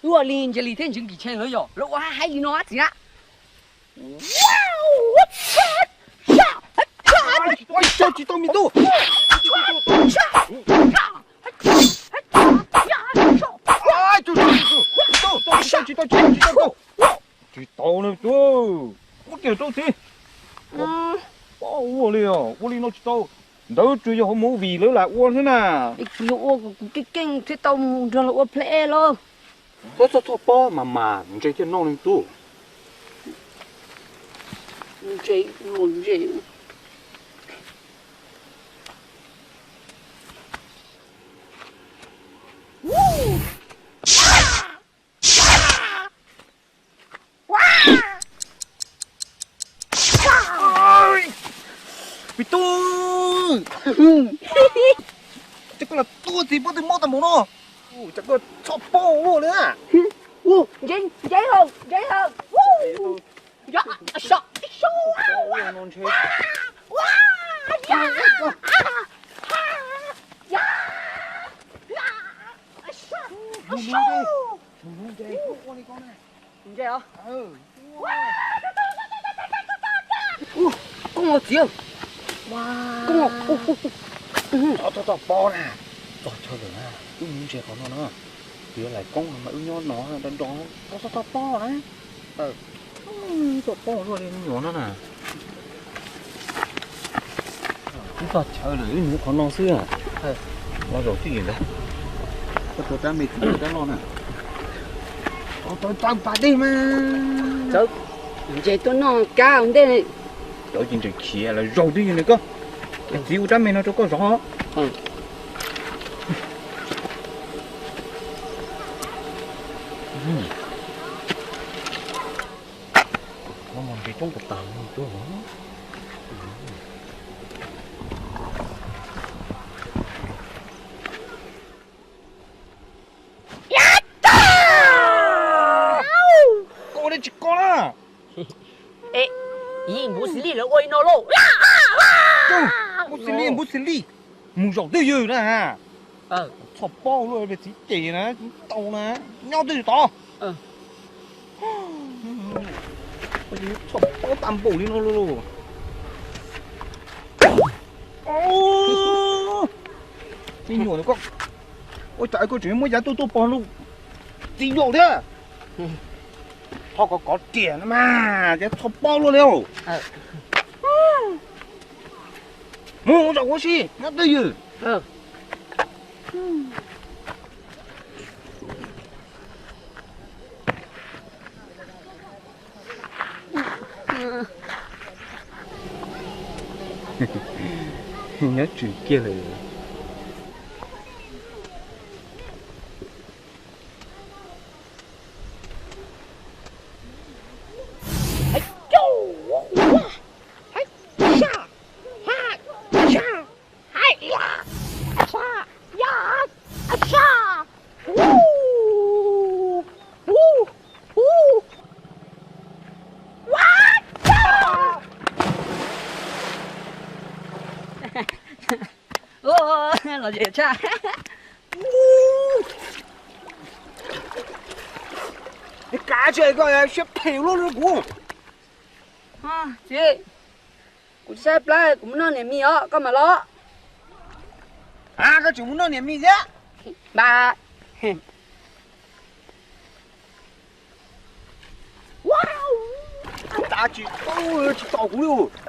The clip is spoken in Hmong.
Ua li Ntse Lis thiab Ntsev Kim Tsheej lawv yog lawv ua haib li no txiv na. Tsis tau me tub. Tsis tau, tsis tau, tsis tau, tsis tau, tsis tau, tsis tau, tsis tau, tsis tau, tsis tau. Tsis tau na tub. Ua kiag rau txiv. Pob ua li os, ua li no tsis tau. Ntawd tsuas yog hauv movie lawv lam ua xwb na. Kuv yuav ua kom kuv keej keej thiaj tau mus nrog lawv ua play lauj. Txhob txhob txhob pob mas mas Ntse thiaj noj li tub. Ntse, Ntse. Me tub, ces koj los tua txiv pob tw mob tag npaum no, ces koj txhob pob luaj li na. Ntse, Ntse Hawj, Ntse Hawj. Ntse os. Koob ua txiv. Koob. Txhob txhob pob na. Txog chaw lawm na, wb mus ntsia qhov no na. Kuv yuav laim koob mas wb nyob no nrov nrov, txhob txhob pob na. Txhob pob luaj li me nyuam no na. Wb txog chaw lawm, wb mus qhov no xwb. Los zaum twj ywm ntawd. Koj tua rab me txiv tua rab loj na. Tawv tawv pas dej mas. Txawm Ntse tuaj noj kab ua ntej. Tawv ces ntseem khiav los zaum twj ywm ntawd koj. Txiv ua rab me no rau koj zov. Ntse coob tas tas tuaj. Koj ua dab tsi koj na? Yij, npus xis lij lawv ua li no lauj. Npus xis lij, npus xis lij, mus zaum twj ywm na. Txhob pob luaj, txiv ces na, tau na, nyob twj ywm tod. Txhob pob tag npaum li no lauj. Me nyuam, ua cas koj tseem muab yav tuaj tuaj pog lub txiv yau thiab? Thov kov kov riam no mas, ces txhob pob luaj li. Mus zaum ua si nyob twj ywm. Nyob tswm kiag lawm. Los tshaj. Kav tsij koj siab phem luaj li kuv. Txiv, kuv saib plab kuv mus noj niam mis os, koj mam los. Koj tseem mus noj niam mis thiab? Npab. Kav tsij, tsis tos kuv li.